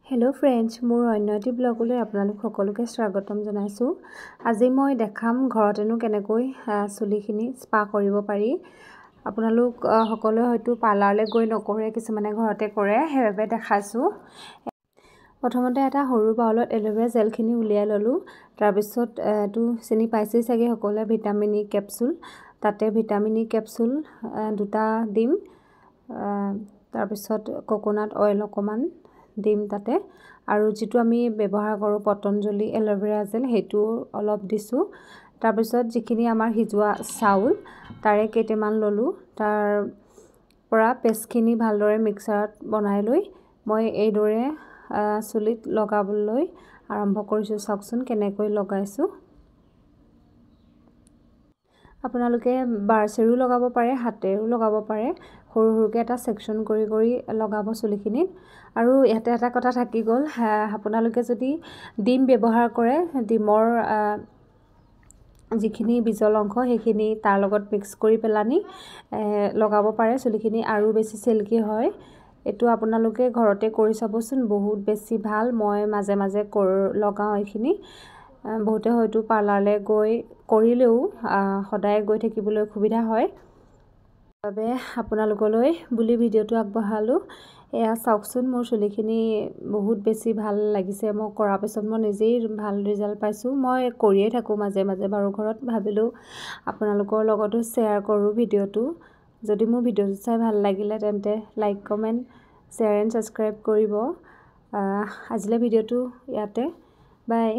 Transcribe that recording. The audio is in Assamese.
হেল্ল' ফ্ৰেণ্ডছ, মোৰ অন্য এটি ব্লগলৈ আপোনালোক সকলোকে স্বাগতম জনাইছোঁ। আজি মই দেখাম ঘৰতেনো কেনেকৈ চুলিখিনি স্পা কৰিব পাৰি। আপোনালোক সকলোৱে হয়তো পাৰ্লাৰলৈ গৈ নকৰে, কিছুমানে ঘৰতে কৰে, সেইবাবে দেখাইছোঁ। প্ৰথমতে এটা সৰু বাউলত এল'ভেৰা জেলখিনি উলিয়াই ল'লোঁ। তাৰপিছত এইটো চিনি পাইছেই চাগে সকলোৱে, ভিটামিন ই কেপচুল। তাতে ভিটামিন ই কেপচুল দুটা দিম। তাৰপিছত কক'নাট অইল অকণমান দিম তাতে, আৰু যিটো আমি ব্যৱহাৰ কৰোঁ পতঞ্জলি এল'ভেৰা জেল, সেইটো অলপ দিছোঁ। তাৰপিছত যিখিনি আমাৰ সিজোৱা চাউল, তাৰে কেইটামান ল'লোঁ। তাৰ পৰা পেষ্টখিনি ভালদৰে মিক্সাৰত বনাই লৈ মই এইদৰে চুলিত লগাবলৈ আৰম্ভ কৰিছোঁ। চাওকচোন কেনেকৈ লগাইছোঁ। আপোনালোকে ব্ৰাছেৰেও লগাব পাৰে, হাতেৰেও লগাব পাৰে। সৰু সৰুকৈ এটা ছেকশ্যন কৰি কৰি লগাব চুলিখিনিত। আৰু ইয়াতে এটা কথা থাকি গ'ল, আপোনালোকে যদি ডিম ব্যৱহাৰ কৰে, ডিমৰ যিখিনি বীজল অংশ সেইখিনি তাৰ লগত মিক্স কৰি পেলানি লগাব পাৰে, চুলিখিনি আৰু বেছি চিল্কি হয়। এইটো আপোনালোকে ঘৰতে কৰি চাবচোন, বহুত বেছি ভাল। মই মাজে মাজে লগাওঁ এইখিনি। বহুতে হয়তো পাৰ্লাৰলৈ গৈ কৰিলেও সদায় গৈ থাকিবলৈ অসুবিধা হয় বাবে আপোনালোকলৈ বুলি ভিডিঅ'টো আগবঢ়ালোঁ। এয়া চাওকচোন, মোৰ চুলিখিনি বহুত বেছি ভাল লাগিছে। মই কৰাৰ পিছত মই নিজেই ভাল ৰিজাল্ট পাইছোঁ। মই কৰিয়ে থাকোঁ মাজে মাজে বাৰু ঘৰত, ভাবিলোঁ আপোনালোকৰ লগতো শ্বেয়াৰ কৰোঁ ভিডিঅ'টো। যদি মোৰ ভিডিঅ'টো চাই ভাল লাগিলে তেন্তে like, comment, share and subscribe কৰিব। আজিলৈ ভিডিঅ'টো ইয়াতে, বাই।